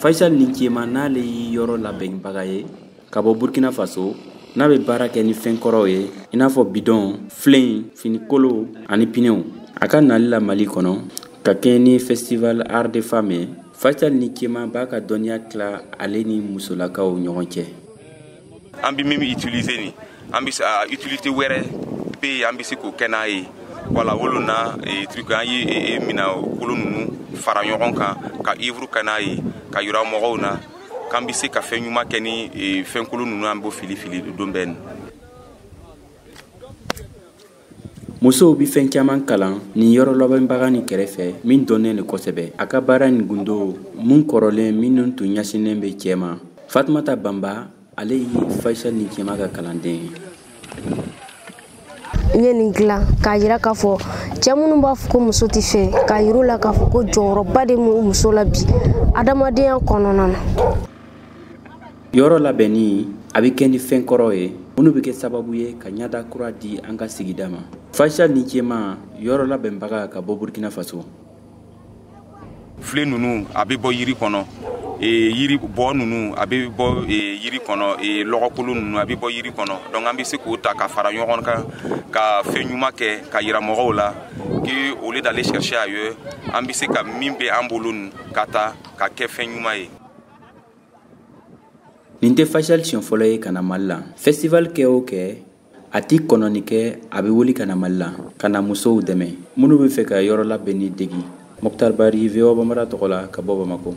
Faisal Nikiema, n'ale ye yɔrɔ labɛnbaga ye ka bɔ Burkina Faso, n'a bɛ baara kɛ ni fɛn kɔrɔw ye, i n'a fɔ bidɔn, filen, finikolo ani pinɛw. A ka nali la Mali kɔnɔ ka kɛɲɛ ni Festival Art de Femme ye, Faisal Nikiema b'a ka dɔnniya tila ale ni musolakaw ɲɔgɔn cɛ. An bɛ min utiliser nin, an bɛ utilité wɛrɛ bɛ yen, an bɛ se k'o kɛ n'a ye. Wala olu na truc, an ye mina kolo ninnu fara ɲɔgɔn kan ka œuvre kɛ n'a ye, ka yira mɔgɔw na k'an bɛ se ka fɛn ɲuman kɛ ni fɛn kolo ninnu, an b'o fili fili don bɛɛ. Musow bɛ fɛn caman kalan nin yɔrɔ labɛnbaga nin kɛrɛfɛ, min dɔnnen don kosɛbɛ a ka baara nin gundo mun kɔrɔlen minnu tun ɲɛsinnen bɛ cɛ ma. Fatumata Banba, ale ye Faisal Nikiema ka kalanden ye. N ye nin dilan k'a yira k'a fɔ cɛ minnu b'a fɔ ko muso tɛ fɛn, k'a yir'u la k'a fɔ ko jɔyɔrɔba de b'u muso la bi adamadenya kɔnɔna na. Yɔrɔ labɛnni a bɛ kɛ ni fɛn kɔrɔ ye minnu bɛ kɛ sababu ye ka ɲɛda kura di an ka sigida ma. Faisal Nikiema, yɔrɔ labɛnbaga ka bɔ Burkina Faso. Filen ninnu a bɛ bɔ yiri kɔnɔ, yiri bɔ ninnu a bɛ bɔ yiri kɔnɔ, lɔgɔkolo ninnu a bɛ bɔ yiri kɔnɔ. Donc an bɛ se k'o ta ka fara ɲɔgɔn kan ka fɛn ɲuman kɛ, ka yira mɔgɔw la que au lieu d'aller chercher ailleurs, an bɛ se ka min bɛ an bolo ninnu ka ta ka kɛ fɛn ɲuman ye. Nin tɛ Faisal siɲɛ fɔlɔ ye ka na Mali la. Festival kɛ o kɛ, a ti kɔnɔni kɛ, a bɛ wuli ka na Mali la ka na musow dɛmɛ minnu bɛ fɛ ka yɔrɔ labɛnni degi. Mokhtar Bari, VOA Bambara tɔgɔ la ka bɔ Bamakɔ.